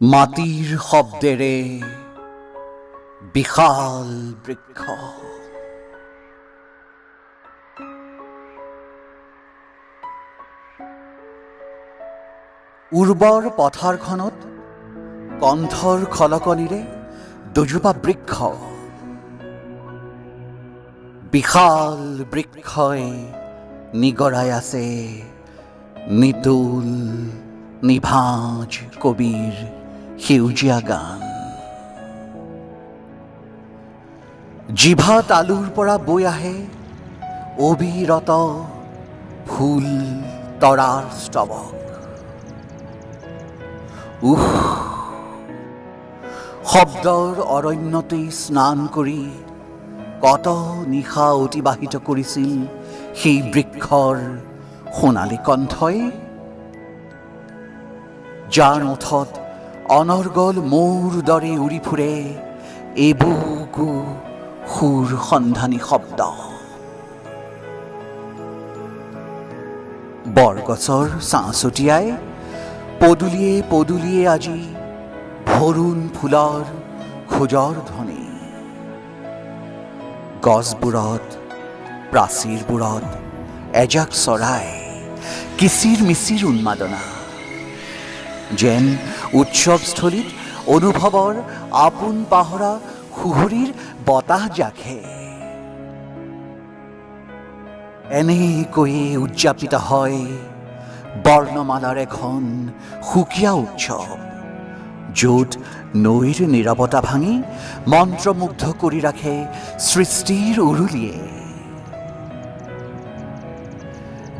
মাটিৰ শব্দেৰে বিশাল বৃক্ষ। উৰ্বৰ পথাৰখনত কণ্ঠৰ খলকনিৰে দুজোপা বৃক্ষ। বিশাল বৃক্ষই নিগৰাই আছে নিতুল নিভাঁজ কবিৰ সেউজীয়া গান। জিভা তালুৰ পৰা বৈ আহে অবিৰত ফুল তৰাৰ স্তৱক। উহ, শব্দৰ অৰণ্যতেই স্নান কৰি কত নিশা অতিবাহিত কৰিছিল সেই বৃক্ষৰ সোণালী কণ্ঠই, যাৰ ওঠত অনৰ্গল মৌৰ দৰে উৰি ফুৰে এবুকু সুৰ সন্ধানী শব্দ। বৰগছৰ ছাঁ ছটিয়াই পদূলিয়ে পদূলিয়ে আজি ভৰুণ ফুলৰ খোজৰ ধ্বনি। গছবোৰত, প্ৰাচীৰবোৰত এজাক চৰাই কিচিৰ মিচিৰ উন্মাদনা, যেন উৎসৱস্থলীত অনুভৱৰ আপোন পাহৰা সুহুৰিৰ বতাহ জাকে। এনেকৈয়ে উদযাপিত হয় বৰ্ণমালাৰ এখন সুকীয়া উৎসৱ, য'ত নৈৰ নীৰৱতা ভাঙি মন্ত্ৰমুগ্ধ কৰি ৰাখে সৃষ্টিৰ উৰুলিয়ে।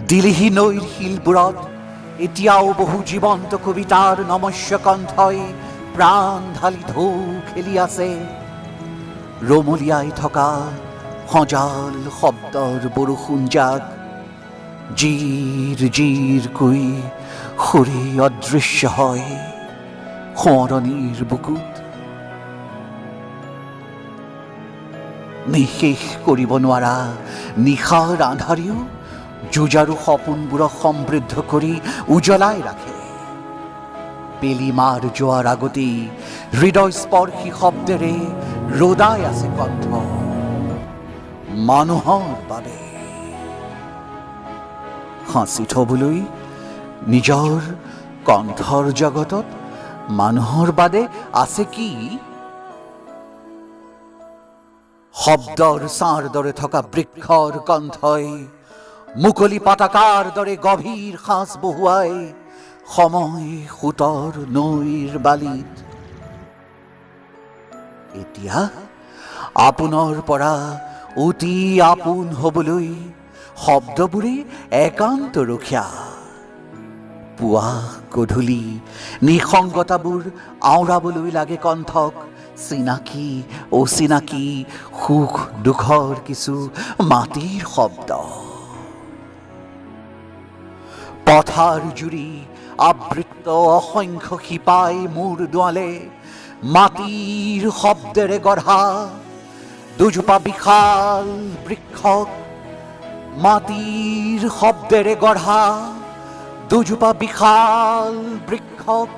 দিলিহি নৈৰ শিলবোৰত এতিয়াও বহু জীৱন্ত কবিতাৰ নমস্য কণ্ঠই প্ৰাণ ঢালি ঢৌ খেলি আছে। ৰমলীয়াই থকা সজাল শব্দৰ বৰষুণ জাক জিৰ জিৰকৈ সৰি অদৃশ্য হয় সোঁৱৰণিৰ বুকুত। নিঃশেষ কৰিব নোৱাৰা নিশাৰ আন্ধাৰেও যুঁজাৰু সপোনবোৰক সমৃদ্ধ কৰি উজ্বলাই ৰাখে। বেলি মাৰ যোৱাৰ আগতেই হৃদয়স্পৰ্শী শব্দেৰে ৰ'দাই আছে কণ্ঠ মানুহৰ বাবে। সাঁচি থবলৈ নিজৰ কণ্ঠৰ জগতত মানুহৰ বাদে আছে কি? শব্দৰ ছাঁৰ দৰে থকা বৃক্ষৰ কণ্ঠই মুকলি পতাকাৰ দৰে গভীৰ সাঁচ বহুৱাই সময় সোঁতৰ নৈৰ বালিত। এতিয়া আপোনৰ পৰা অতি আপোন হ'বলৈ শব্দবোৰে একান্ত ৰখীয়া। পুৱা গধূলি নিসংগতাবোৰ আওৰাবলৈ লাগে কণ্ঠক চিনাকি অচিনাকি সুখ দুখৰ কিছু মাটিৰ শব্দ। পথাৰ জুৰি আবৃত অসংখ্য শিপাই মূৰ দোৱালে মাটিৰ শব্দেৰে গঢ়া দুজোপা বিশাল বৃক্ষক, মাটিৰ শব্দেৰে গঢ়া দুজোপা বিশাল বৃক্ষক।